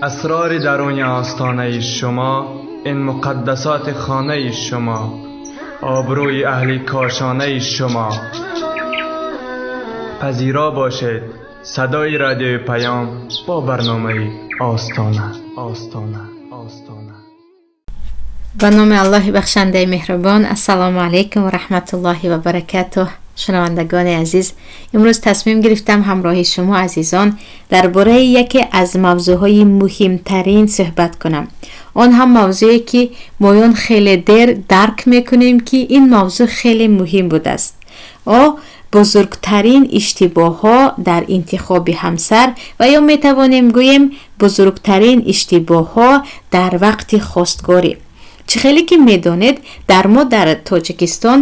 Асрори даруни остонаи шумо, ин муқаддасоти хонаи шумо, обрӯи аҳли кошонаи шумо. Пазиро бошед садои радиои Паём бо барномаи Остона, Остона, Остона. Ба номи Аллоҳи бахшандаи меҳрубон. Ассалому алайкум ва раҳматуллоҳи ва баракатуҳ. Шунавандагони азиз, имрӯз тасмим гирифтам ҳамроҳи шумо азизон дар бораи яке аз мавзӯъҳои муҳимтарин суҳбат кунам. Он ҳам мавзӯе ки моён хеле дер дарк мекунем, ки ин мавзӯъ хеле муҳим будааст. О бузургтарин иштибоҳҳо дар интихоби ҳамсар ва ё метавонем гӯем бузургтарин иштибоҳҳо дар вақти хостгорӣ. Чӣ хеле ки медонед, дар мо дар Тоҷикистон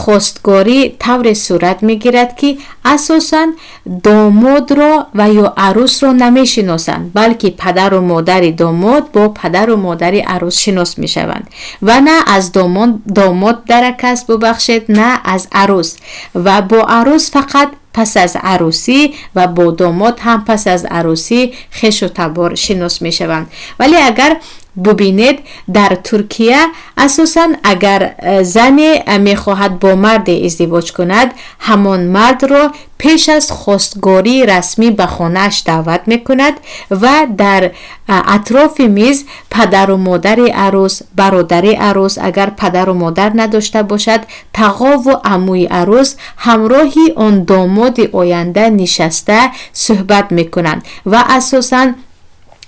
хостгорӣ тавре сурат мегирад, ки асосан домодро ва ё арӯсро намешиносанд, балки падару модари домод бо падару модари арӯс шинос мешаванд ва на аз домод дарак аст, бубахшед, на аз арӯс, ва бо арӯс фақат пас аз арӯсӣ ва бо домод ҳам пас аз арӯсӣ хешу табор шинос мешаванд. Вале агар бубинед, дар Туркия асосан агар зане мехоҳад бо марде издивоҷ кунад, ҳамон мардро пеш аз хостгории расмӣ ба хонааш даъват мекунад ва дар атрофи миз падару модари арӯс, бародари арӯс, агар падару модар надошта бошад, тағову амӯи арӯс ҳамроҳи он домоди оянда нишаста суҳбат мекунанд ва асосан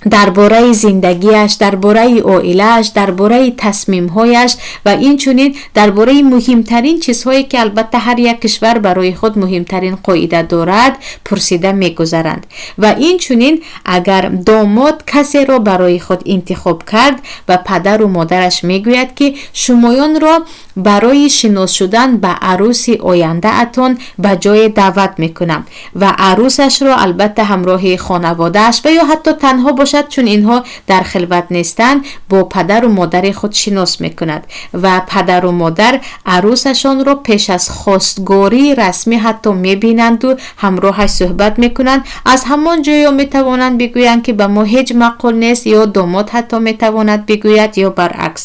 дар бораи зиндагиаш, дар бораи оилааш, дар бораи тасмимҳояш ва инчунин дар бораи муҳимтарин чизҳое, ки албатта ҳар як кишвар барои худ муҳимтарин қоида дорад, пурсида мегузаранд. Ва инчунин агар домод касеро барои худ интихоб кард, ба падару модараш мегӯяд, ки шумоёнро барои шинос шудан ба арӯси ояндаатон ба ҷое даъват мекунам ва арӯсашро албатта ҳамроҳи хонаводааш ва ё ҳатто танҳо бошад, чун инҳо дар хилват нестанд, бо падару модари худ шинос мекунад ва падару модар арӯсашонро пеш аз хостгории расмӣ ҳатто мебинанду ҳамроҳаш суҳбат мекунанд. Аз ҳамон ҷоё метавонанд бигӯянд, ки ба мо ҳеҷ маъқул нест, ё домод ҳатто метавонад бигӯяд, ё баръакс.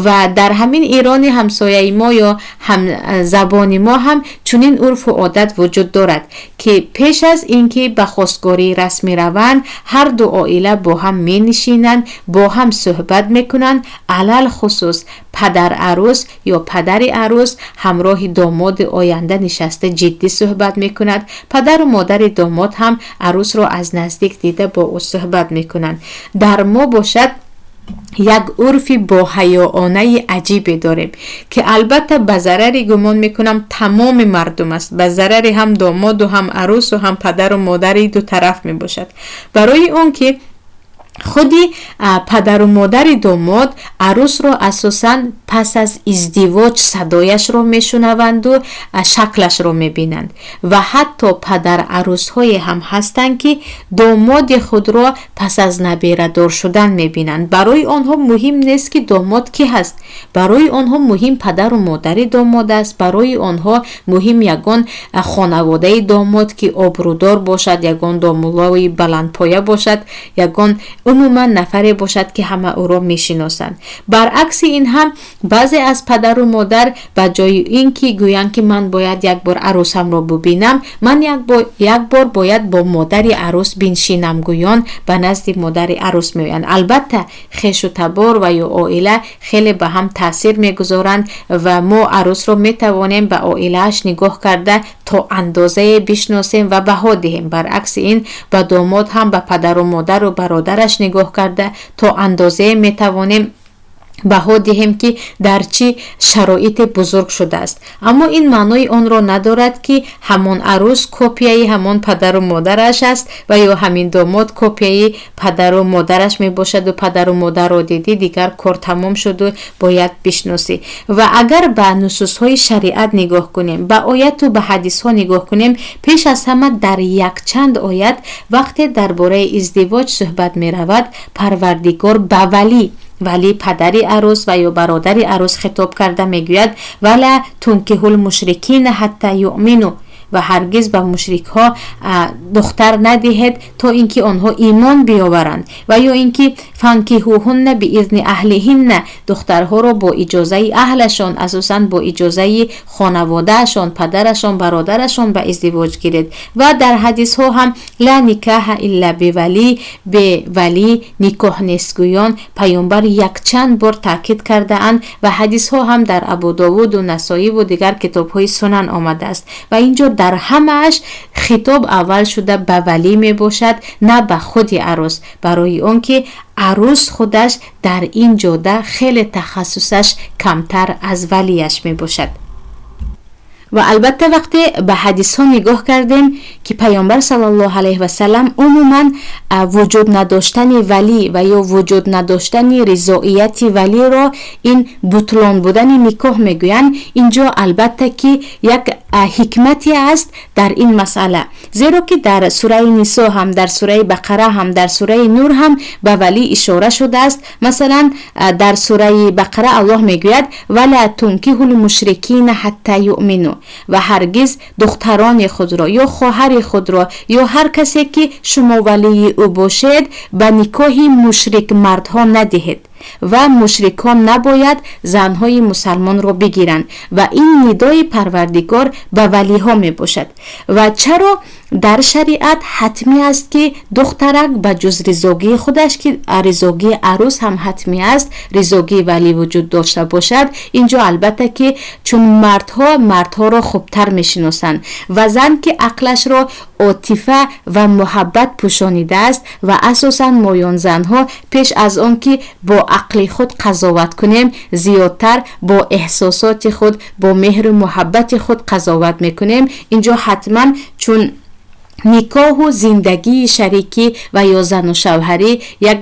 Ва дар ҳамин Ирони ҳамсояи мо ё ҳамзабони мо ҳам чунин урфу одат вуҷуд дорад, ки пеш аз ин ки ба хостгории расмӣ раванд, ҳар ду оила бо ҳам менишинанд, бо ҳам суҳбат мекунанд. Алалхусус падар арӯс ё падари арӯс ҳамроҳи домоди оянда нишаста ҷиддӣ суҳбат мекунад. Падару модари домод ҳам арӯсро аз наздик дида бо ӯ суҳбат мекунанд. Дар мо бошад як урфи боҳаёонаи аҷибе дорем, ки албатта ба зарари, гумон мекунам, тамоми мардум аст, ба зарари ҳам домоду, ҳам арӯсу, ҳам падару модари ду тараф мебошад. Барои он ки худи падару модари домод арӯсро асосан пас аз издивоҷ садояшро мешунаванду шаклашро мебинанд ва ҳатто падар арӯсҳое ҳам ҳастанд, ки домоди худро пас аз наберадор шудан мебинанд. Барои онҳо муҳим нест, ки домод кӣ ҳаст. Барои онҳо муҳим падару модари домод аст. Барои онҳо муҳим ягон хонаводаи домод, ки обрӯдор бошад, ягон домуллои баландпоя бошад, ягон умуман нафаре бошад, ки ҳама ӯро мешиносанд. Баръакси ин ҳам баъзе аз падару модар ба ҷои ин ки гӯянд, ки ман бояд як бор арӯсамро бубинам, ман як бор бояд бо модари арӯс биншинам гӯён, ба назди модари арӯс меоянд. Албатта хешу табор ва ё оила хеле ба ҳам таъсир мегузоранд ва мо арӯсро метавонем ба оилааш нигоҳ карда то андозае бишносем ва баҳо диҳем. Баръакси ин ба домод ҳам ба падару модару бародараш нигоҳ карда то андозае метавонем баҳо диҳем, ки дар чӣ шароите бузург шудааст. Аммо ин маънои онро надорад, ки ҳамон арӯс копияи ҳамон падару модараш аст ва ё ҳамин домод копияи падару модараш мебошаду падару модарро дидӣ, дигар кор тамом шуду бояд бишносӣ. Ва агар ба нусусҳои шариат нигоҳ кунем, ба ояту ба ҳадисҳо нигоҳ кунем, пеш аз ҳама дар якчанд оят вақте дар бораи издивоҷ суҳбат меравад, Парвардигор ба валӣ, валӣ падари арӯс ва ё бародари арӯс, хитоб карда мегӯяд: ولا تنكحوا المشركين حتى يؤمنوا. Ва ҳаргиз ба мушрикҳо духтар надиҳед, то ин ки онҳо имон биёваранд. Ва ё ин ки فانكحوهن بإذن أهلهن, духтарҳоро бо иҷозаи аҳлашон, асосан бо иҷозаи хонаводаашон, падарашон, бародарашон ба издивоҷ гиред. Ва дар ҳадисҳо ҳам لا نكاح إلا بولي, бе валӣ никоҳ нест гӯён паёмбар якчанд бор таъкид кардаанд. Ва ҳадисҳо ҳам дар Абудовуду Насоиву дигар китобҳои сунан омадааст. Ва инҷо дар ҳамааш хитоб аввал шуда ба валӣ мебошад, на ба худи арӯс, барои он ки арӯс худаш дар ин ҷода хеле тахассусаш камтар аз валияш мебошад. Ва албатта, вақте ба ҳадисҳо нигоҳ кардем, ки паёмбар саллаллоҳу алайҳи васалам умуман вуҷуд надоштани валӣ ва ё вуҷуд надоштани ризоияти валиро ин бутлон будани никоҳ мегӯянд, инҷо албатта ки як ҳикмате аст дар ин масъала, зеро ки дар сураи Нисо ҳам, дар сураи Бақара ҳам, дар сураи Нур ҳам ба валӣ ишора шудааст. Масалан, дар сураи Бақара Аллоҳ мегӯяд: ولا تنكحوا المشركين حتى يؤمنوا, ва ҳаргиз духтарони худро ё хоҳари худро ё ҳар касе ки шумо валии ӯ бошед, ба никоҳи мушрик мардҳо надиҳед ва мушрикон набояд занҳои мусалмонро бигиранд. Ва ин нидои Парвардигор ба валиҳо мебошад. Ва чаро дар шариат ҳатмӣ аст, ки духтарак ба ҷуз ризогии худаш, ки ризогии арӯс ҳам ҳатмӣ аст, ризогии валӣ вуҷуд дошта бошад? Инҷо албатта ки чун мардҳо мардҳоро хубтар мешиносанд ва зан ки ақлашро отифа ва муҳаббат пӯшонидааст, ва асосан моён занҳо пеш аз он ки бо ақли худ қазоват кунем, зиёдтар бо эҳсосоти худ, бо меҳру муҳаббати худ қазоват мекунем. Инҷо ҳатман, чун никоҳу зиндагии шарикӣ ва ё зану шавҳарӣ як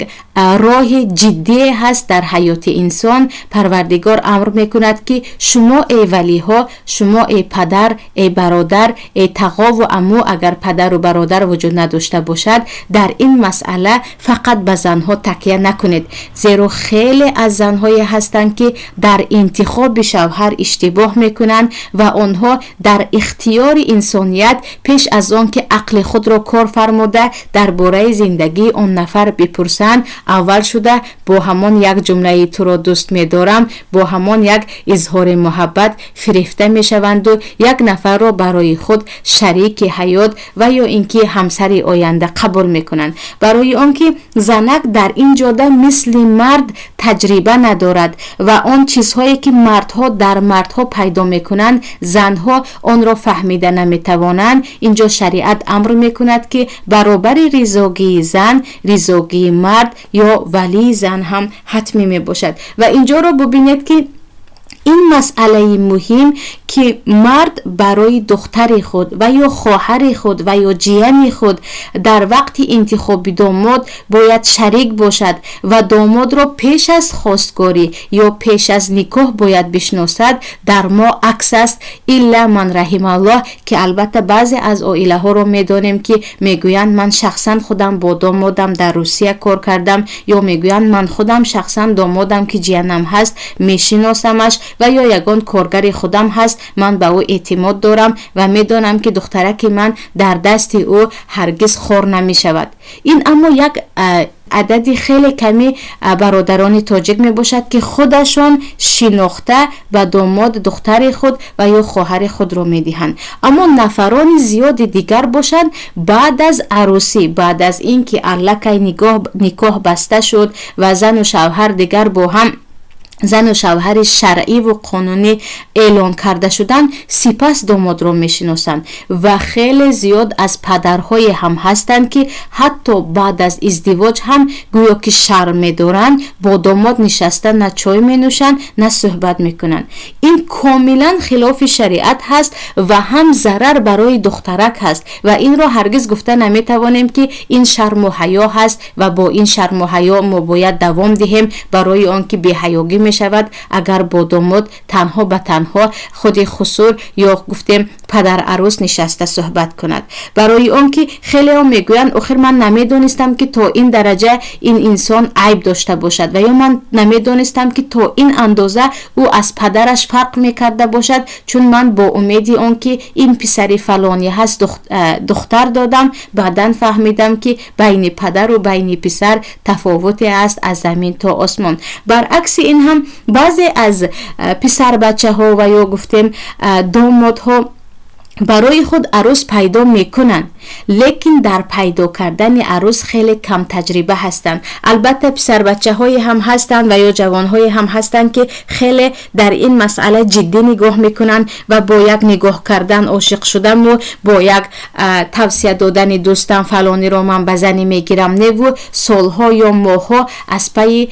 роҳи ҷиддие ҳаст дар ҳаёти инсон, Парвардигор амр мекунад, ки шумо, эй валиҳо, шумо, эй падар, эй бародар, эй тағову аму, агар падару бародар вуҷуд надошта бошад, дар ин масъала фақат ба занҳо такя накунед, зеро хеле аз занҳое ҳастанд, ки дар интихоби шавҳар иштибоҳ мекунанд ва онҳо дар ихтиёри инсоният пеш аз он ки ақли худро кор фармуда дар бораи зиндагии он нафар бипурсанд, аввал шуда бо ҳамон як ҷумлаи «туро дӯст медорам», бо ҳамон як изҳори муҳаббат фирефта мешаванду як нафарро барои худ шарики ҳаёт ва ё ин ки ҳамсари оянда қабул мекунанд. Барои он ки занак дар ин ҷода мисли мард таҷриба надорад ва он чизҳое ки мардҳо дар мардҳо пайдо мекунанд, занҳо онро фаҳмида наметавонанд. Инҷо шариат амр мекунад, ки баробари ризогии зан, ризогии мард ё валии зан ҳам ҳатмӣ мебошад. Ва инҷоро бубинед, ки ин масъалаи муҳим, ки мард барои духтари худ ва ё хоҳари худ ва ё ҷияни худ дар вақти интихоби домод бояд шарик бошад ва домодро пеш аз хостгорӣ ё пеш аз никоҳ бояд бишносад, дар мо акс аст, إلا من رحم الله, ки албатта баъзе аз оилаҳоро медонем, ки мегӯянд: «Ман шахсан худам бо домодам дар Русия кор кардам», ё мегӯянд: «Ман худам шахсан домодам, ки ҷиянам ҳаст, мешиносамаш», ва ё ягон коргари худам ҳаст, ман ба ӯ эътимод дорам ва медонам, ки духтараки ман дар дасти ӯ ҳаргиз хор намешавад. Ин аммо як адади хеле ками бародарони тоҷик мебошад, ки худашон шинохта ба домод духтари худ ва ё хоҳари худро медиҳанд. Аммо нафарони зиёди дигар бошанд, баъд аз арӯсӣ, баъд аз ин ки аллакай никоҳ баста шуд ва зану шавҳар дигар бо ҳам зану шавҳари шаръиву қонунӣ эълон карда шуданд, сипас домодро мешиносанд. Ва хеле зиёд аз падарҳое ҳам ҳастанд, ки ҳатто баъд аз издивоҷ ҳам гӯё ки шарм медоранд, бо домод нишаста на чой менӯшанд, на суҳбат мекунанд. Ин комилан хилофи шариат ҳаст ва ҳам зарар барои духтарак ҳаст. Ва инро ҳаргиз гуфта наметавонем, ки ин шарму ҳаё ҳаст ва бо ин шарму ҳаё мо бояд давом диҳем, барои он ки беҳаёгӣ. мешавад, агар бо домод танҳо ба танҳо худи хусур ё гуфтем падар арӯс нишаста суҳбат кунад. Барои он ки хелеҳо мегӯянд, охир ман намедонистам, ки то ин дараҷа ин инсон айб дошта бошад, ва ё ман намедонистам, ки то ин андоза ӯ аз падараш фарқ мекарда бошад, чун ман бо умеди он ки ин писари фалонӣ ҳаст духтар додам, баъдан фаҳмидам, ки байни падару байни писар тафовуте аст аз замин то осмон. Баръакси ин ҳам баъзе аз писарбачаҳо ва ё гуфтем домодҳо барои худ арӯс пайдо мекунанд, лекин дар пайдо кардани арӯс хеле камтаҷриба ҳастанд. Албатта, писарбачаҳое ҳам ҳастанд ва ё ҷавонҳое ҳам ҳастанд, ки хеле дар ин масъала ҷиддӣ нигоҳ мекунанд ва бо як нигоҳ кардан ошиқ шудаму бо як тавсия додани дӯстам, фалониро ман ба занӣ мегирам, неву солҳо ё моҳҳо аз пайи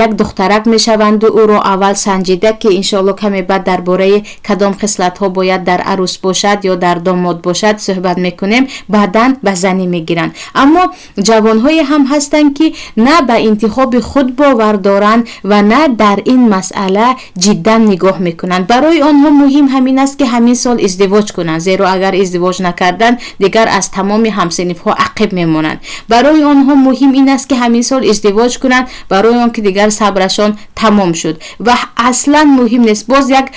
як духтарак мешаванду ӯро аввал санҷида, ки иншоалло каме баъд дар бораи кадом хислатҳо бояд дар арӯс бошад ё дар домод бошад суҳбат мекунем, баъдан ба занӣ мегиранд. Аммо ҷавонҳое ҳам ҳастанд, ки на ба интихоби худ бовар доранд ва на дар ин масъала ҷиддан нигоҳ мекунанд. Барои онҳо муҳим ҳамин аст, ки ҳамин сол издивоҷ кунанд, зеро агар издивоҷ накарданд, дигар аз тамоми ҳамсинифҳо ақиб мемонанд. Барои онҳо муҳим ин аст, ки ҳамин сол издивоҷ кунанд, барои он ки дигар сабрашон тамом шуд ва аслан муҳим нест. Боз як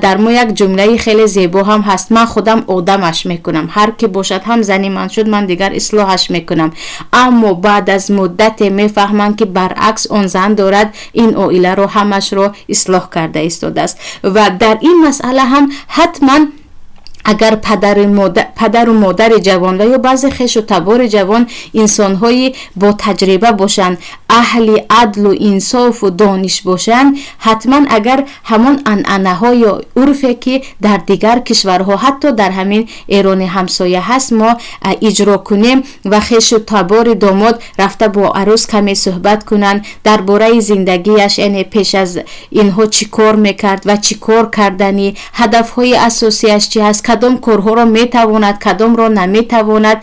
дар мо як ҷумлаи хеле зебо ҳам ҳаст: ман худам одамаш мекунам, ҳар ки бошад ҳам, зани ман шуд, ман дигар ислоҳаш мекунам. Аммо баъд аз муддате мефаҳманд, ки баръакс он зан дорад ин оиларо ҳамашро ислоҳ карда истодааст. Ва дар ин масъала ҳам ҳатман агар падару модари ҷавон ва ё баъзе хешу табори ҷавон инсонҳои бо таҷриба бошанд, аҳли адлу инсофу дониш бошанд, ҳатман агар ҳамон анъанаҳо ё урфе, ки дар дигар кишварҳо, ҳатто дар ҳамин Эрони ҳамсоя ҳаст, мо иҷро кунем ва хешу табори домод рафта бо арӯс каме суҳбат кунанд дар бораи зиндагиаш, яъне пеш аз инҳо чӣ кор мекард ва чӣ кор карданӣ, ҳадафҳои асосиаш чӣ ҳаст, кадом корҳоро метавонад, кадомро наметавонад,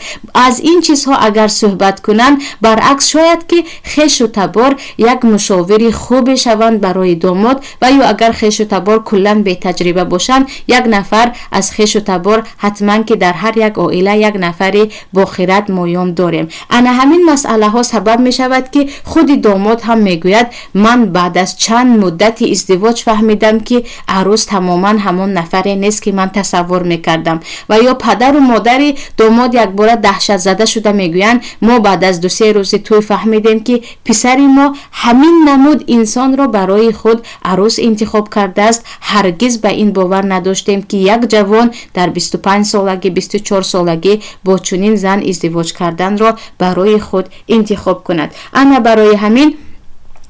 аз ин чизҳо агар суҳбат кунанд, баръакс шояд ки хешу табор як мушовири хубе шаванд барои домод. Ва ё агар хешу табор куллан бетаҷриба бошанд, як нафар аз хешу табор, ҳатман ки дар ҳар як оила як нафари бохират моён дорем, ана ҳамин масъалаҳо сабаб мешавад, ки худи домод ҳам мегӯяд: ман баъд аз чанд муддати издивоҷ фаҳмидам, ки арӯс тамоман ҳамон нафаре нест, ки ман тасаввур мекардам. Ва ё падару модари домод якбора даҳшатзада шуда мегӯянд: мо баъд аз 2-се рӯзи тӯй фаҳмидем, ки писари мо ҳамин намуд инсонро барои худ арӯс интихоб кардааст. Ҳаргиз ба ин бовар надоштем, ки як ҷавон дар 25 солагӣ, 24 солагӣ бо чунин зан издивоҷ карданро барои худ интихоб кунад. Ана барои ҳамин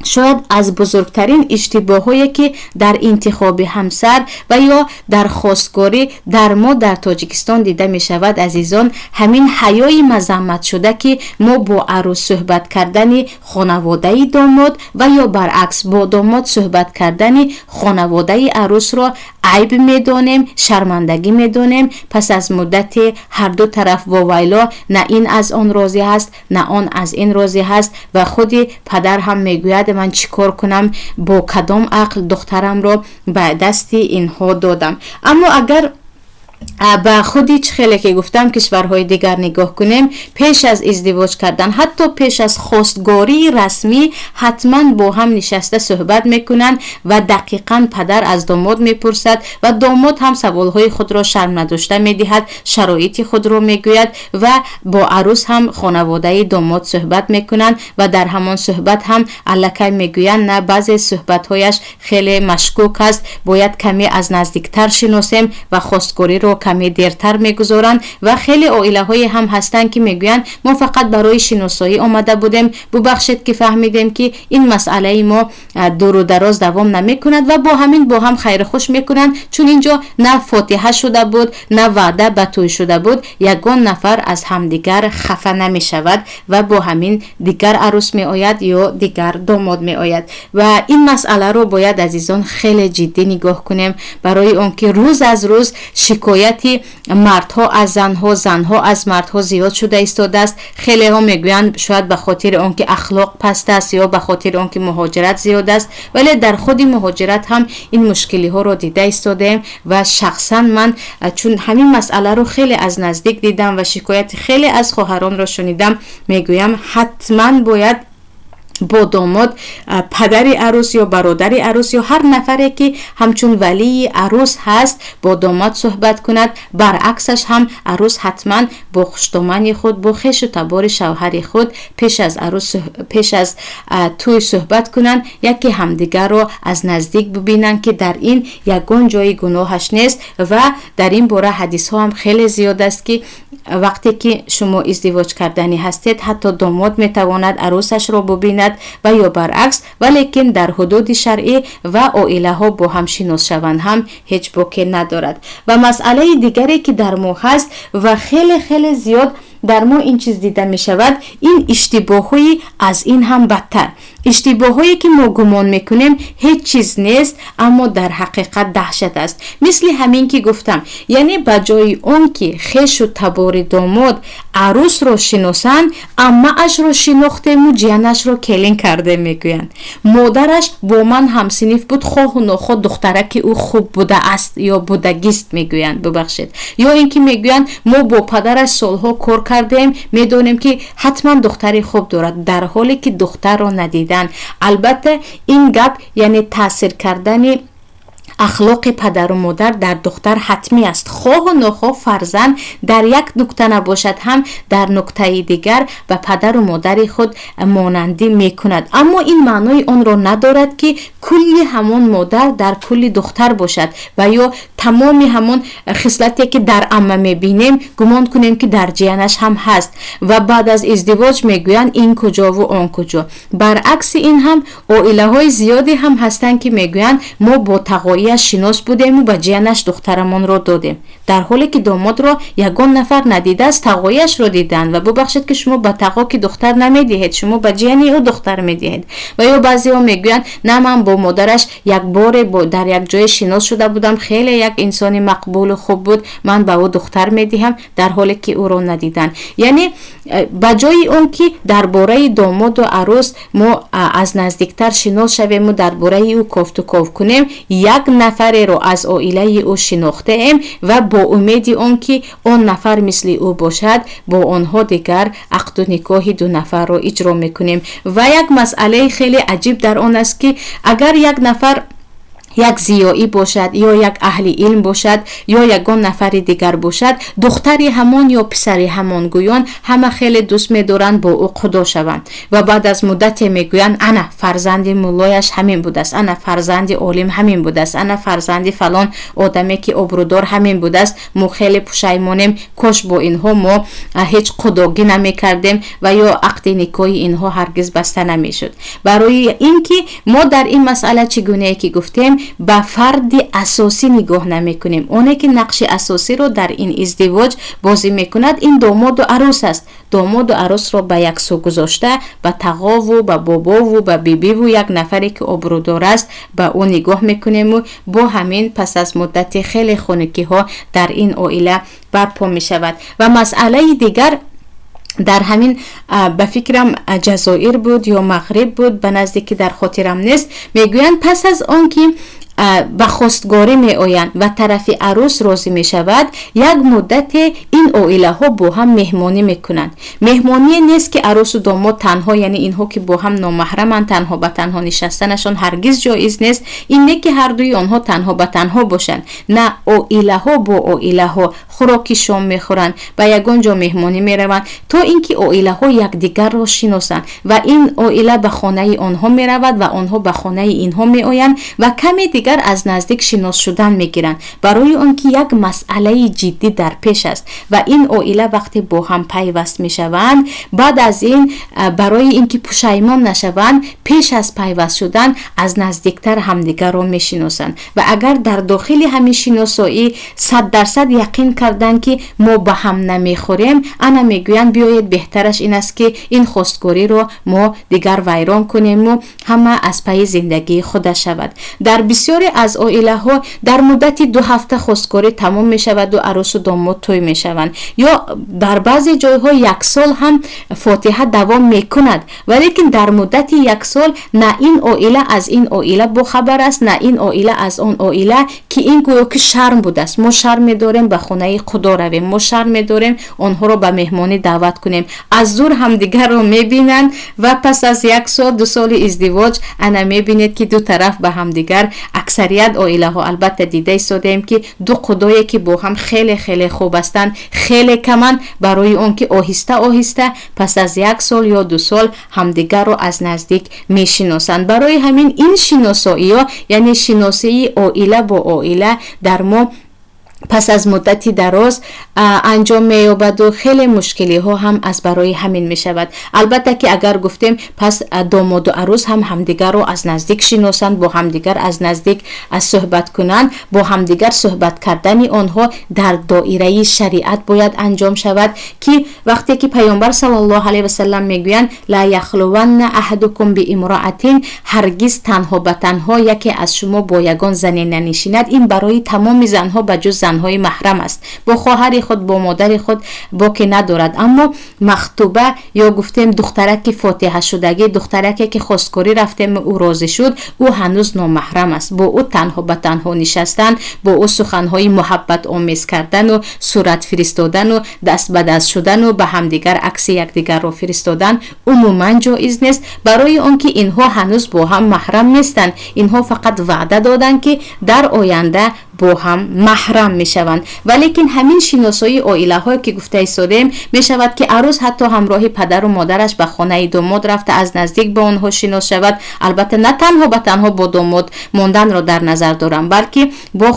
шояд аз бузургтарин иштибоҳое, ки дар интихоби ҳамсар ва ё дар хостгорӣ дар мо дар Тоҷикистон дида мешавад, азизон, ҳамин ҳаёи мазамматшуда, ки мо бо арӯс суҳбат кардани хонаводаи домод ва ё баръакс бо домод суҳбат кардани хонаводаи арӯсро айб медонем, шармандагӣ медонем. Пас аз муддате ҳарду тараф вовайло, на ин аз он розӣ ҳаст, на он аз ин розӣ ҳаст. Ва худи падар ҳам мегӯяд: ман чӣ кор кунам, бо кадом ақл духтарамро ба дасти инҳо додам? Аммо агар ба худи, чӣ хеле ки гуфтам, кишварҳои дигар нигоҳ кунем, пеш аз издивоҷ кардан, ҳатто пеш аз хостгории расмӣ, ҳатман бо ҳам нишаста суҳбат мекунанд ва дақиқан падар аз домод мепурсад ва домод ҳам саволҳои худро шарм надошта медиҳад, шароити худро мегӯяд. Ва бо арӯс ҳам хонаводаи домод суҳбат мекунанд ва дар ҳамон суҳбат ҳам аллакай мегӯянд: на, баъзе суҳбатҳояш хеле машкук аст, бояд каме аз наздиктар шиносем, ва хостгориро каме дертар мегузоранд. Ва хеле оилаҳое ҳам ҳастанд, ки мегӯянд: мо фақат барои шиносоӣ омада будем, бубахшед, ки фаҳмидем, ки ин масъалаи мо дуру дароз давом намекунад, ва бо ҳамин бо ҳам хайрхуш мекунанд, чун инҷо на фотиҳа шуда буд, на ваъда ба тӯй шуда буд, ягон нафар аз ҳамдигар хафа намешавад ва бо ҳамин дигар арӯс меояд ё дигар домод меояд. Ва ин масъаларо бояд, азизон, хеле ҷиддӣ нигоҳ кунем, барои он ки рӯз аз рӯз шикоят Шикояти мардҳо аз занҳо, занҳо аз мардҳо зиёд шуда истодааст. Хелеҳо мегӯянд, шояд ба хотири он ки ахлоқ паст аст ё ба хотири он ки муҳоҷират зиёд аст, вале дар худи муҳоҷират ҳам ин мушкилиҳоро дида истодаем. Ва шахсан ман, чун ҳамин масъаларо хеле аз наздик дидам ва шикояти хеле аз хоҳаронро шунидам, мегӯям, ҳатман бояд бо домод падари арӯс ё бародари арӯс ё ҳар нафаре ки ҳамчун валии арӯс ҳаст бо домод суҳбат кунад. Баръаксаш ҳам арӯс ҳатман бо хуштомани худ, бо хешу табори шавҳари худ пеш аз тӯй суҳбат кунанд, яке ҳамдигарро аз наздик бибинанд, ки дар ин ягон ҷои гуноҳаш нест. Ва дар ин бора ҳадисҳо ҳам хеле зиёд аст, ки вақте ки шумо издивоҷ карданӣ ҳастед, ҳатто домод метавонад арӯсашро бубинад ва ё баръакс, валекин дар ҳудуди шаръӣ ва оилаҳо бо ҳам шинос шаванд ҳам ҳеҷ боке надорад. Ва масъалаи дигаре ки дар мо ҳаст ва хеле хеле зиёд дар мо ин чиз дида мешавад, ин иштибоҳҳои аз ин ҳам бадтар, иштибоҳҳое ки мо гумон мекунем ҳеҷ чиз нест, аммо дар ҳақиқат даҳшат аст. Мисли ҳамин ки гуфтам, яъне ба ҷои он ки хешу табори домод арӯсро шиносанд, аммаашро шинохтему ҷиянашро келин карде мегӯянд. Модараш бо ман ҳамсиниф буд, хоҳу нохоҳ духтараки ӯ хуб будааст ё будагист мегӯянд, бубахшед. Ё ин ки мегӯянд, мо бо падараш солҳо кор кардем, медонем ки ҳатман духтари хуб дорад, дар ҳоле ки духтарро надидан. Албатта, ин гап, яъне таъсир кардани ахлоқи падару модар дар духтар ҳатмӣ аст. Хоҳу нохоҳ фарзанд дар як нукта набошад ҳам, дар нуктаи дигар ба падару модари худ монандӣ мекунад. Аммо ин маънои онро надорад, ки кулли ҳамон модар дар кулли духтар бошад ва ё тамоми ҳамон хислате ки дар амма мебинем, гумон кунем, ки дар ҷиянаш ҳам ҳаст. Ва баъд аз издивоҷ мегӯянд, ин куҷову он куҷо. Баръакси ин ҳам оилаҳои зиёде ҳам ҳастанд, ки мегӯянд, мо бо тағоияш шинос будему ба ҷиянаш духтарамонро додем, дар ҳоле ки домодро ягон нафар надидааст, тағоияшро диданд. Ва бубахшед, ки шумо ба тағо ки духтар намедиҳед, шумо ба ҷияни ӯ духтар медиҳед. Ва ё баъзеҳо мегӯянд, на, ман бо модараш як боре дар як ҷое шинос шуда будам, хеле як инсони мақбулу хуб буд, ман ба ӯ духтар медиҳам, дар ҳоле ки ӯро надиданд. Яъне ба ҷои он ки дар бораи домоду арӯс мо аз наздиктар шинос шавему дар бораи ӯ кофту ков кунем, як нафареро аз оилаи ӯ шинохтаем ва бо умеди он ки он нафар мисли ӯ бошад, бо онҳо дигар ақду никоҳи ду нафарро иҷро мекунем. Ва як масъалаи хеле аҷиб дар он аст, ки агар як нафар як зиёӣ бошад ё як аҳли илм бошад ё ягон нафари дигар бошад, духтари ҳамон ё писари ҳамон гӯён ҳама хеле дӯст медоранд бо ӯ қудо шаванд. Ва баъд аз муддате мегӯянд, ана фарзанди муллояш ҳамин будааст, ана фарзанди олим ҳамин будааст, ана фарзанди фалон одаме ки обрӯдор ҳамин будааст, мо хеле пушаймонем, кош бо инҳо мо ҳеҷ қудогӣ намекардем ва ё ақди никоҳи инҳо ҳаргиз баста намешуд. Барои ин ки мо дар ин масъала, чӣ гунае ки гуфтем, ба фарди асосӣ нигоҳ намекунем. Оне ки нақши асосиро дар ин издивоҷ бозӣ мекунад, ин домоду арӯс аст. Домоду арӯсро ба як сӯ гузошта, ба тағову, ба бобову, ба бибиву як нафаре ки обрӯдор аст, ба ӯ нигоҳ мекунему бо ҳамин пас аз муддати хеле хунукиҳо дар ин оила барпо мешавад. Ва масъалаи дигар дар ҳамин, ба фикрам, Ҷазоир буд ё Мағриб буд, ба наздикӣ дар хотирам нест, мегӯянд, пас аз он ки ба хостгорӣ меоянд ва тарафи арӯс розӣ мешавад, як муддате ин оилаҳо бо ҳам меҳмонӣ мекунанд. Меҳмоние нест, ки арӯсу домод танҳо, яъне инҳо ки бо ҳам номаҳраманд, танҳо ба танҳо нишастанашон ҳаргиз ҷоиз нест. Ин не ки ҳардуи онҳо танҳо ба танҳо бошанд, на, оилаҳо бо оилаҳо хӯроки шом мехӯранд, ба ягон ҷо меҳмонӣ мераванд, то ин ки оилаҳо якдигарро шиносанд. Ва ин оила ба хонаи онҳо меравад ва онҳо ба хонаи инҳо меоянд ва каме дигар аз наздик шинос шудан мегиранд, барои он ки як масъалаи ҷиддӣ дар пеш аст. Ва ин оила вақте бо ҳам пайваст мешаванд, баъд аз ин, барои ин ки пушаймон нашаванд, пеш аз пайваст шудан аз наздиктар ҳамдигарро мешиносанд. Ва агар дар дохили ҳамин шиносоӣ 100% яқин карда карданд, ки мо ба ҳам намехӯрем, ана мегӯянд, биёед, беҳтараш ин аст, ки ин хостгориро мо дигар вайрон кунему ҳама аз пайи зиндагии худа шавад. Дар бисёре аз оилаҳо дар муддати 2 ҳафта хостгорӣ тамом мешаваду арӯсу домод тӯй мешаванд, ё дар баъзе ҷойҳо 1 сол ҳам фотиҳа давом мекунад, валекин дар муддати 1 сол на ин оила аз ин оила бохабар аст, на ин оила аз он оила, ки ин гӯё ки шарм будааст. Мо шарм медорем ба хонаи худо равем, мо шарм медорем онҳоро ба меҳмонӣ даъват кунем. Аз дур ҳамдигарро мебинанд ва пас аз 1 сол, 2 соли издивоҷ ана мебинед, ки ду тараф ба ҳамдигар, аксарият оилаҳо албатта дида истодаем, ки ду худое ки бо ҳам хеле хеле хуб ҳастанд, хеле каманд, барои он ки оҳиста оҳиста пас аз 1 сол ё 2 сол ҳамдигарро аз наздик мешиносанд. Барои ҳамин ин шиносоиё, яъне шиносии оила бо оила дар мо пас аз муддати дароз анҷом меёбаду хеле мушкилиҳо ҳам аз барои ҳамин мешавад. Албатта ки агар гуфтем, пас домоду арӯз ҳам ҳамдигарро аз наздик шиносанд, бо ҳамдигар аз наздик суҳбат кунанд. Бо ҳамдигар суҳбат кардани онҳо дар доираи шариат бояд анҷом шавад, ки вақте ки Пайғамбар саллаллоҳу алайҳи васаллам мегӯянд: ла яхлуванна аҳадукум биимроатин, ҳаргиз танҳо ба танҳо яке аз шумо бо ягон зане нанишинад. Ин барои тамоми занҳо ба ҷуз занҳои маҳрам аст. Бо хоҳари худ, бо модари худ боке надорад. Аммо махтуба ё гуфтем духтараки фотиҳашудагӣ, духтараке ки хосткорӣ рафтем, ӯ розӣ шуд, ӯ ҳанӯз номаҳрам аст. Бо ӯ танҳо ба танҳо нишастан, бо ӯ суханҳои муҳаббатомез кардану сурат фиристодану даст ба даст шудану ба ҳамдигар акси якдигарро фиристодан умуман ҷоиз нест, барои он ки инҳо ҳанӯз бо ҳам маҳрам нестанд. Инҳо фақат ваъда доданд, ки дар оянда бо ҳам маҳрам мешаванд. Валекин ҳамин шиносоии оилаҳое ки гуфта истодаем, мешавад, ки арӯз ҳатто ҳамроҳи падару модараш ба хонаи домод рафта аз наздик бо онҳо шинос шавад. Албатта на танҳо ба танҳо бо домод монданро дар назар дорам, балки бо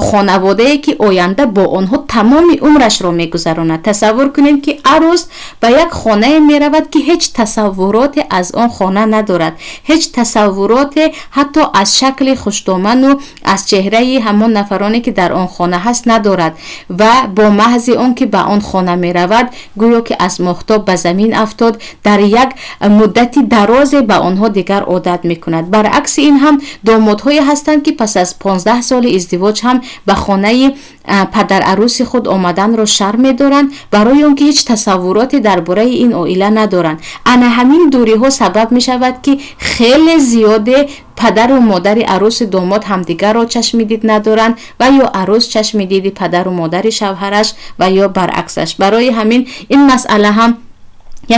хонаводае ки оянда бо онҳо тамоми умрашро мегузаронад. Тасаввур кунем, ки арӯз ба як хонае меравад, ки ҳеҷ тасаввуроте аз он хона надорад, ҳеҷ тасаввуроте ҳатто аз шакли хушдоману аз чеҳраи ҳамон нафароне ки дар он хона ҳаст надорад, ва бо маҳзи он ки ба он хона меравад, гӯё ки аз моҳтоб ба замин афтод, дар як муддати дарозе ба онҳо дигар одат мекунад. Баръакси ин ҳам домодҳое ҳастанд, ки пас аз 15 соли издивоҷ ҳам ба хонаи падарарӯси худ омаданро шарм медоранд, барои он ки ҳеҷ тасаввуроте дар бораи ин оила надоранд. Ана ҳамин дуриҳо сабаб мешавад, ки хеле зиёде падару модари арӯси домод ҳамдигарро чашми дид надоранд, ва ё арӯс чашми диди падару модари шавҳараш, ва ё баръаксаш. Барои ҳамин ин масъала ҳам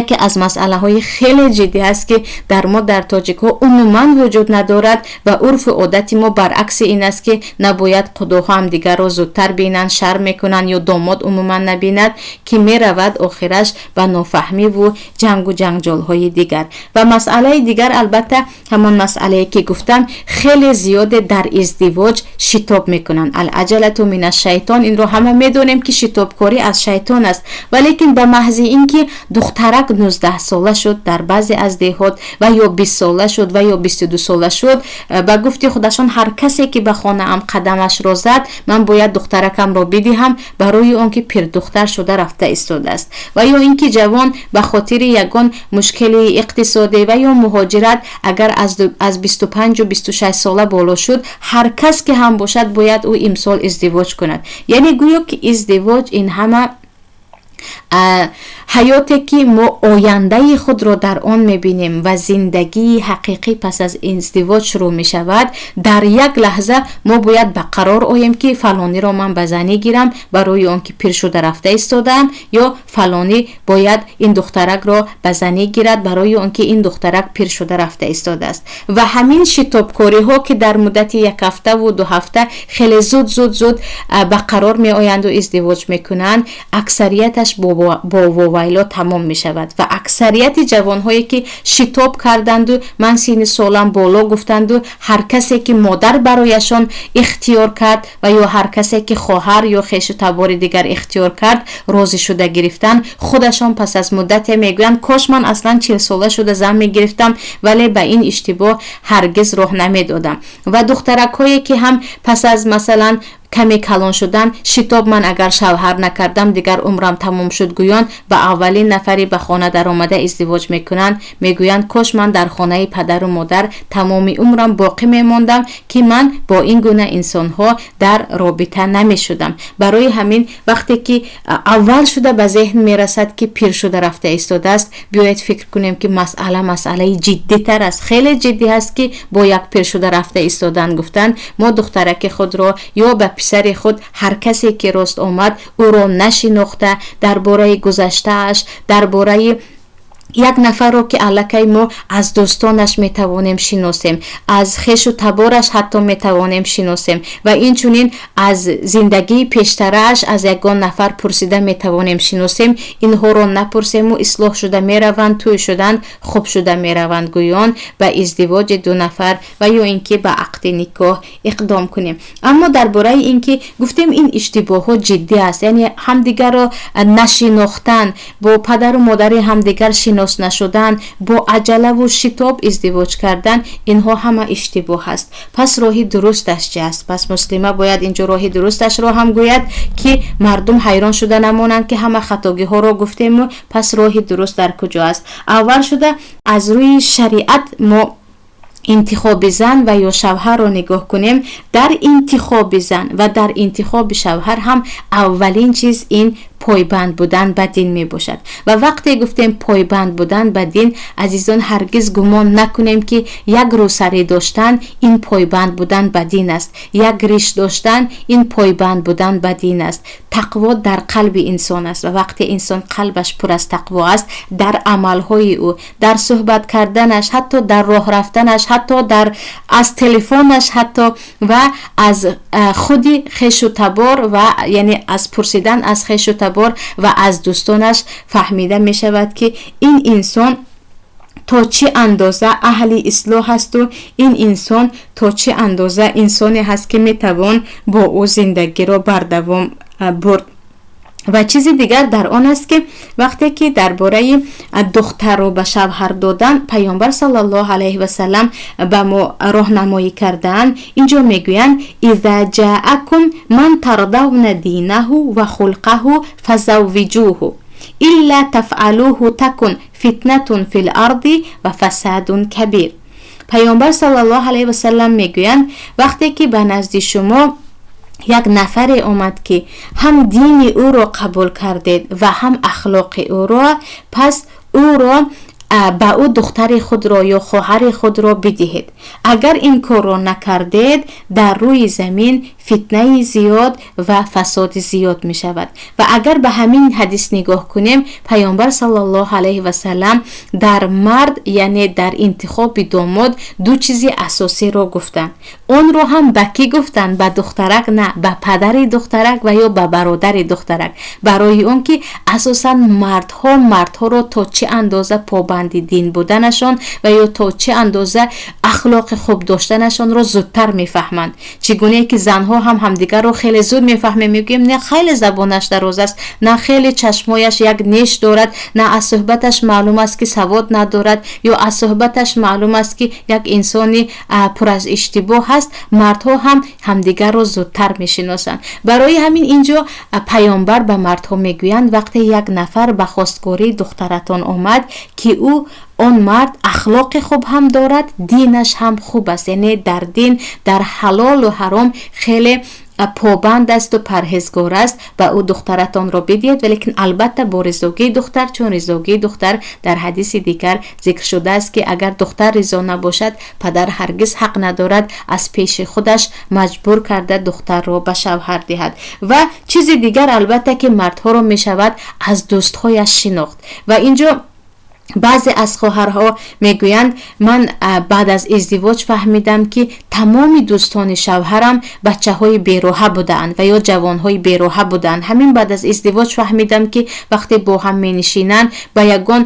яке аз масъалаҳои хеле ҷиддӣ аст, ки дар мо, дар тоҷикҳо, умуман вуҷуд надорад ва урфу одати мо баръакси ин аст, ки набояд қудоҳо ҳамдигарро зудтар бинанд, шарм мекунанд, ё домод умуман набинад, ки меравад охираш ба нофаҳмиву ҷангу ҷанҷолҳои дигар. Ва масъалаи дигар албатта ҳамон масъалае ки гуфтам, хеле зиёде дар издивоҷ шитоб мекунанд. Алаҷалату мин ашшайтон, инро ҳама медонем, ки шитобкорӣ аз шайтон аст. Валекин ба маҳзи ин ки духтарак 19 сола шуд дар баъзе аз деҳот, ва ё 20 сола шуд, ва ё 22 сола шуд, ба гуфти худашон, ҳар касе ки ба хонаам қадамашро зад, ман бояд духтаракамро бидиҳам, барои он ки пирдухтар шуда рафта истодааст. Ва ё ин ки ҷавон ба хотири ягон мушкили иқтисодӣ ва ё муҳоҷират агар аз 25 26 сола боло шуд, ҳар кас ки ҳам бошад, бояд ӯ имсол издивоҷ кунад. Яъне гӯё ки издивоҷ ин ҳама ҳаёте ки мо ояндаи худро дар он мебинем ва зиндагии ҳақиқӣ пас аз издивоҷ шурӯъ мешавад, дар як лаҳза мо бояд ба қарор оем, ки фалониро ман ба занӣ гирам, барои он ки пир шуда рафта истодаам, ё фалонӣ бояд ин духтаракро ба занӣ гирад, барои он ки ин духтарак пир шуда рафта истодааст. Ва ҳамин шитобкориҳо, ки дар муддати як ҳафтаву 2 ҳафта хеле зуд зуд зуд ба қарор меоянду издивоҷ мекунанд, аксарияташ бо вовайло тамом мешавад. Ва аксарияти ҷавонҳое ки шитоб карданду ман синни солам боло гуфтанду, ҳар касе ки модар барояшон ихтиёр кард ва ё ҳар касе ки хоҳар ё хешу табори дигар ихтиёр кард, розӣ шуда гирифтан, худашон пас аз муддате мегӯянд: кош ман аслан 40 сола шуда зан мегирифтам, вале ба ин иштибоҳ ҳаргиз роҳ намедодам. Ва духтаракҳое ки ҳам пас аз масалан Каме калон шудан, шитоб ман агар шавҳар накардам, дигар умрам тамом шуд гӯён, ба аввалин нафаре ба хона даромада издивоҷ мекунанд. Мегӯянд, кош ман дар хонаи падару модар тамоми умрам боқӣ мемондам, ки ман бо ин гуна инсонҳо дар робита намешудам. Барои ҳамин вақте ки аввал шуда ба зеҳн мерасад, ки пир шуда рафта истодааст, биёед фикр кунем, ки масъала масъалаи ҷиддитар аст, хеле ҷиддӣ аст, ки бо як пир шуда рафта истодан гуфтан мо духтараки худро ё ба писари худ ҳар касе ки рост омад, ӯро нашинохта, дар бораи гузаштааш, дар бораи як нафарро, ки аллакай мо аз дӯстонаш метавонем шиносем, аз хешу табораш ҳатто метавонем шиносем ва инчунин аз зиндагии пештарааш аз ягон нафар пурсида метавонем шиносем, инҳоро напурсему ислоҳ шуда мераванд, тӯй шуданд, хуб шуда мераванд гӯён ба издивоҷи ду нафар ва ё ин ки ба ақди никоҳ иқдом кунем. Аммо дар бораи ин ки гуфтем, ин иштибоҳҳо ҷиддӣ аст, яъне ҳамдигарро нашинохтан, бо падару модари ҳамдигар шинос нашудан, бо аҷалаву шитоб издивоҷ кардан, инҳо ҳама иштибоҳ аст. Пас роҳи дурусташ чи аст? Пас муслима бояд инҷо роҳи дурусташро ҳам гӯяд, ки мардум ҳайрон шуда намонанд, ки ҳама хатогиҳоро гуфтему пас роҳи дуруст дар куҷо аст. Аввал шуда аз рӯи шариат мо интихоби зан ва ё шавҳарро нигоҳ кунем. Дар интихоби зан ва дар интихоби шавҳар ҳам аввалин чиз ин пойбанд будан ба дин мебошад. Ва вақте гуфтем пойбанд будан ба дин, азизон, ҳаргиз гумон накунем, ки як рӯсарӣ доштан ин пойбанд будан ба дин аст, як риш доштан ин пойбанд будан ба дин аст. Тақво дар қалби инсон аст ва вақте инсон қалбаш пур аз тақво аст, дар амалҳои ӯ, дар суҳбат карданаш, ҳатто дар роҳ рафтанаш, ҳатто дар аз телефонаш, ҳатто ва аз худи хешу табор ва яъне аз пурсидан аз хешу табор ва аз дӯстонаш фаҳмида мешавад, ки ин инсон то чӣ андоза аҳли ислоҳ ҳасту ин инсон то чӣ андоза инсоне ҳаст, ки метавон бо ӯ зиндагиро бардавом бурд. Ва чизи дигар дар он аст, ки вақте ки дар бораи духтарро ба шавҳар додан Паёмбар саллаллоҳу алайҳи васалам ба мо роҳнамоӣ кардаанд, инҷо мегӯянд: «إذا جاءكم من ترضون دينه وخلقه فزوجوه، إلا تفعلوه تكن فتنة في الأرض وفساد كبير». Паёмбар саллаллоҳу алайҳи васалам мегӯянд, вақте ки ба назди шумо як нафаре омад, ки ҳам дини ӯро қабул кардед ва ҳам ахлоқи ӯро, пас ӯро ба ӯ духтари худро ё хоҳари худро бидиҳед. Агар ин корро накардед, дар рӯи замин фитнаи зиёд ва фасоди зиёд мешавад. Ва агар ба ҳамин ҳадис нигоҳ кунем, Паёмбар саллаллоҳу алайҳи васалам дар мард, яъне дар интихоби домод, ду чизи асосиро гуфтанд. Онро ҳам ба кӣ гуфтанд? Ба духтарак на, ба падари духтарак ва ё ба бародари духтарак, барои он ки асосан мардҳо мардҳоро то чӣ андоза побанди дин буданашон ва ё то чӣ андоза ахлоқи хуб доштанашонро зудтар мефаҳманд. Чӣ гунае ки занҳо ҳам ҳамдигарро хеле зуд мефаҳмем, мегӯем, не хеле забонаш дароз аст, на хеле чашмояш як неш дорад, на аз суҳбаташ маълум аст, ки савод надорад, ё аз суҳбаташ маълум аст, ки як инсони пур аз иштибоҳ ҳаст. Мардҳо ҳам ҳамдигарро зудтар мешиносанд. Барои ҳамин инҷо Паёмбар ба мардҳо мегӯянд, вақте як нафар ба хостгории духтаратон омад, ки ӯ он мард ахлоқи хуб ҳам дорад, динаш ҳам хуб аст, яъне дар дин, дар ҳалолу ҳаром хеле побанд асту парҳезгор аст, ба ӯ духтаратонро бидиҳед, валекин албатта бо ризогии духтар, чун ризогии духтар дар ҳадиси дигар зикр шудааст, ки агар духтар ризо набошад, падар ҳаргиз ҳақ надорад аз пеши худаш маҷбур карда духтарро ба шавҳар диҳад. Ва чизи дигар, албатта, ки мардҳоро мешавад аз дӯстҳояш шинохт. Ва инҷо баъзе аз хоҳарҳо мегӯянд, ман баъд аз издивоҷ фаҳмидам, ки тамоми дӯстони шавҳарам бачаҳои бероҳа будаанд ва ё ҷавонҳои бероҳа будаанд. Ҳамин баъд аз издивоҷ фаҳмидам, ки вақте бо ҳам менишинанд, ба ягон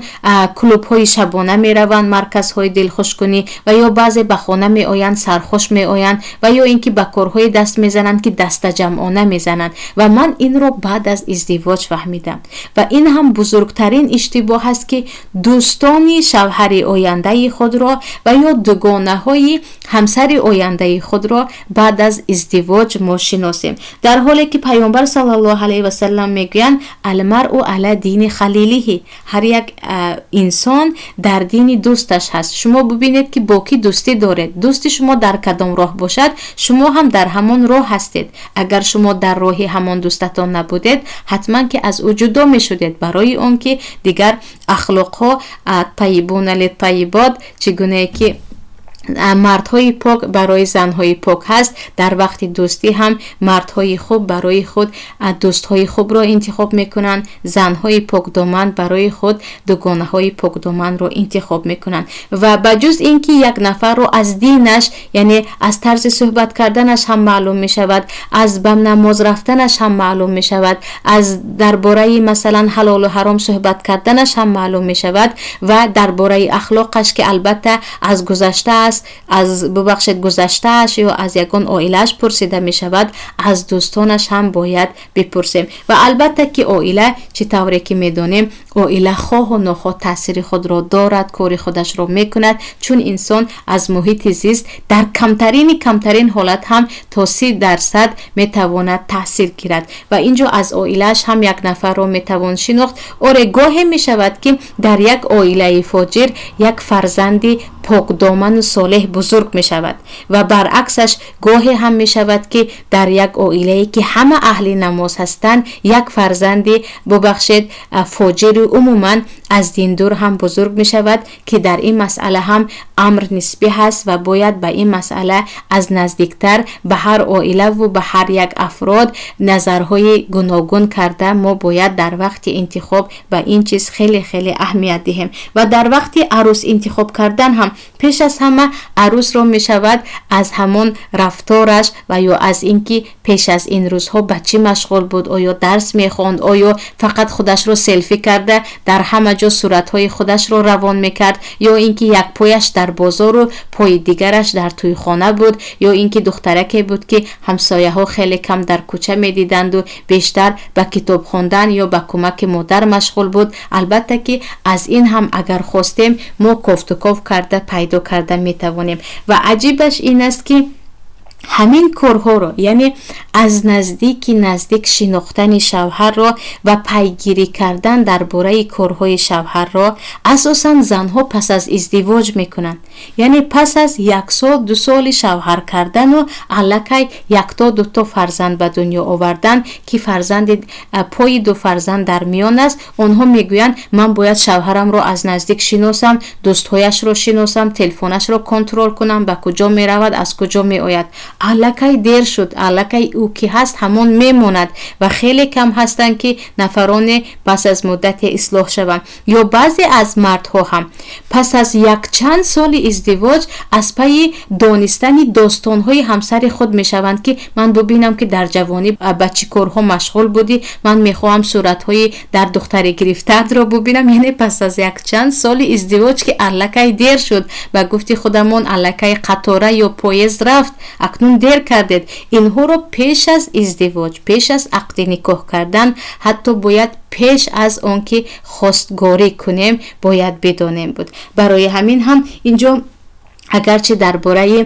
клубҳои шабона мераванд, марказҳои дилхушкунӣ, ва ё баъзе ба хона меоянд, сархуш меоянд, ва ё ин ки ба корҳое даст мезананд, ки дастаҷамъона мезананд. Ва ман инро баъд аз издивоҷ фаҳмидам. Ва ин ҳам бузургтарин иштибоҳ аст, ки дӯстони шавҳари ояндаи худро ва ё дугонаҳои ҳамсари ояндаи худро баъд аз издивоҷ мо шиносем. Дар ҳоле ки Паёмбар саллаллоҳу алайҳи васаллам мегӯянд: «Алмаръу ала дини халилиҳи», ҳар як инсон дар дини дӯсташ ҳаст. Шумо бубинед, ки бо кӣ дӯстӣ доред. Дӯсти шумо дар кадом роҳ бошад, шумо ҳам дар ҳамон роҳ ҳастед. Агар шумо дар роҳи ҳамон дӯстатон набудед, ҳатман ки аз ӯ ҷудо мешудед, барои он ки дигар ахлоқҳо «Тайибуна литтайибот», чӣ гунае ки мардҳои пок барои занҳои пок ҳаст, дар вақти дӯстӣ ҳам мардҳои хуб барои худ дӯстҳои хубро интихоб мекунанд, занҳои покдоман барои худ дугонаҳои покдоманро интихоб мекунанд. Ва ба ҷуз ин ки як нафарро аз динаш, яъне аз тарзи суҳбат карданаш ҳам маълум мешавад, аз ба намоз рафтанаш ҳам маълум мешавад, аз дар бораи масалан ҳалолу ҳаром суҳбат карданаш ҳам маълум мешавад ва дар бораи ахлоқаш, ки албатта аз гузашта аст, аз бубахшед, гузаштааш ё аз ягон оилааш пурсида мешавад, аз дӯстонаш ҳам бояд бипурсем. Ва албатта ки оила, чӣ тавре ки медонем, оила хоҳу нохоҳ таъсири худро дорад, кори худашро мекунад, чун инсон аз муҳити зист дар камтарини камтарин ҳолат ҳам то 30% метавонад таъсир гирад. Ва инҷо аз оилааш ҳам як нафарро метавон шинохт. Оре, гоҳе мешавад, ки дар як оилаи фоҷир як фарзанди покдоману солеҳ бузург мешавад ва баръаксаш гоҳе ҳам мешавад, ки дар як оилае ки ҳама аҳли намоз ҳастанд, як фарзанди, бубахшед, фоҷиру умуман аз дин дур ҳам бузург мешавад, ки дар ин масъала ҳам амр нисбӣ ҳаст ва бояд ба ин масъала аз наздиктар ба ҳар оилаву ба ҳар як афрод назарҳои гуногун карда, мо бояд дар вақти интихоб ба ин чиз хеле хеле аҳамият диҳем. Ва дар вақти арӯс интихоб кардан ҳам пеш аз ҳама арӯсро мешавад аз ҳамон рафтораш ва ё аз ин ки пеш аз ин рӯзҳо ба чӣ машғул буд, оё дарс мехонд, оё фақат худашро селфӣ карда дар ҳама ҷо суратҳои худашро равон мекард, ё ин ки як пояш дар бозору пои дигараш дар тӯйхона буд, ё ин ки духтараке буд, ки ҳамсояҳо хеле кам дар кӯча медиданду бештар ба китоб хондан ё ба кӯмаки модар машғул буд. Албатта ки аз ин ҳам агар хостем, мо кофтуков карда пайдо карда метавонем. Ва аҷибаш ин аст, ки ҳамин корҳоро, яъне аз наздики наздик шинохтани шавҳарро ва пайгирӣ кардан дар бораи корҳои шавҳарро асосан занҳо пас аз издивоҷ мекунанд, яъне пас аз як сол, ду соли шавҳар кардану аллакай якто дуто фарзанд ба дунё овардан, ки фарзанди пои ду фарзанд дар миён аст, онҳо мегӯянд: «Ман бояд шавҳарамро аз наздик шиносам, дӯстҳояшро шиносам, телефонашро контрол кунам, ба куҷо меравад, аз куҷо меояд». Аллакай дер шуд, аллакай ӯ ки ҳаст, ҳамон мемонад. Ва хеле кам ҳастанд, ки нафароне пас аз муддате ислоҳ шаванд. Ё баъзе аз мардҳо ҳам пас аз якчанд соли издивоҷ аз пайи донистани достонҳои ҳамсари худ мешаванд, ки ман бубинам, ки дар ҷавонӣ ба чӣ корҳо машғул будӣ, ман мехоҳам суратҳои дар духтари гирифтаатро бубинам. Яъне пас аз якчанд соли издивоҷ, ки аллакай дер шуд, ба гуфти худамон, аллакай қатора ё поезд рафт, акнун дер кардед. Инҳоро пеш аз издивоҷ, пеш аз ақди никоҳ кардан, ҳатто бояд пеш аз он ки хостгорӣ кунем, бояд бидонем буд. Барои ҳамин ҳам инҷо агарчи дар бораи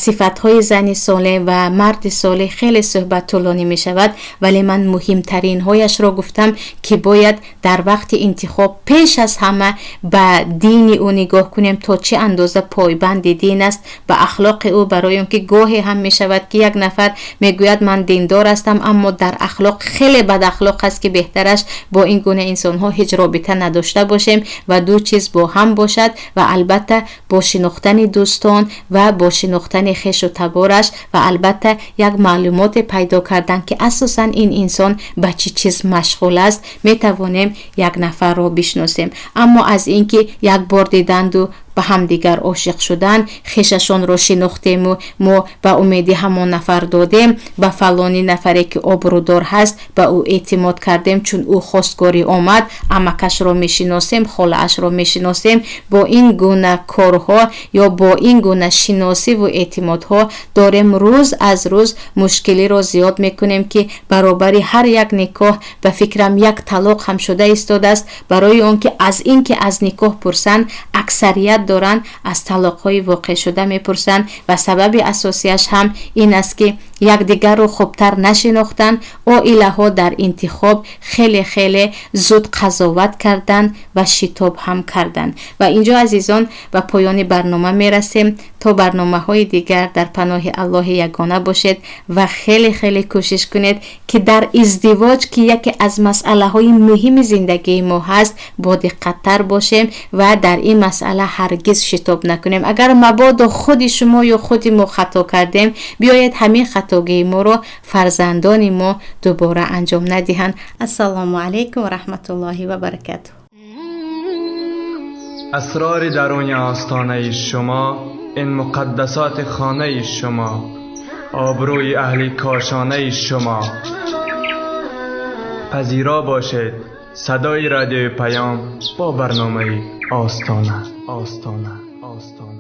сифатҳои зани солеҳ ва марди солеҳ хеле суҳбат тӯлонӣ мешавад, вале ман муҳимтаринҳояшро гуфтам, ки бояд дар вақти интихоб пеш аз ҳама ба дини ӯ нигоҳ кунем, то чӣ андоза пойбанди дин аст, ба ахлоқи ӯ, барои он ки гоҳе ҳам мешавад, ки як нафар мегӯяд: «Ман диндор ҳастам», аммо дар ахлоқ хеле бадахлоқ аст, ки беҳтараш бо ин гуна инсонҳо ҳеҷ робита надошта бошем. Ва ду чиз бо ҳам бошад ва албатта бо шинохтани дӯстон ва бо шинохтани хешу табораш ва албатта як маълумоте пайдо кардан, ки асосан ин инсон ба чӣ чиз машғул аст, метавонем як нафарро бишносем. Аммо аз ин ки як бор диданду ба ҳамдигар ошиқ шудан, хешашонро шинохтему мо ба умеди ҳамон нафар додем, ба фалони нафаре ки обрӯдор ҳаст, ба ӯ эътимод кардем, чун ӯ хостгорӣ омад, амакашро мешиносем, холаашро мешиносем, бо ин гуна корҳо ё бо ин гуна шиносиву эътимодҳо дорем рӯз аз рӯз мушкилиро зиёд мекунем, ки баробари ҳар як никоҳ, ба фикрам, як талоқ ҳам шуда истодааст, барои он ки аз ин ки аз никоҳ пурсанд, аксарият доранд, аз талоқҳои воқеъшуда мепурсанд ва сабаби асосияш ҳам ин аст, ки якдигарро хубтар нашинохтанд. Оилаҳо дар интихоб хеле хеле зуд қазоват карданд ва шитоб ҳам карданд. Ва инҷо, азизон, ба поёни барнома мерасем. То барномаҳои дигар дар паноҳи Аллоҳи ягона бошед ва хеле хеле кӯшиш кунед, ки дар издивоҷ, ки яке аз масъалаҳои муҳими зиндагии мо ҳаст, бодиққаттар бошем ва дар ин масъала ҳаргиз шитоб накунем. Агар мабодо худи шумо ё худи мо хато кардем, биёед ҳамин хатогии моро фарзандони мо дубора анҷом надиҳанд. Ассалому алайкум ва раҳматуллоҳи ва баракатуҳ. Асрори даруни остонаи шумо, ин муқаддасоти хонаи шумо, обрӯи аҳли кошонаи шумо. Пазиро бошед садои радиои Паём бо барномаи Остона, Остона, Остона.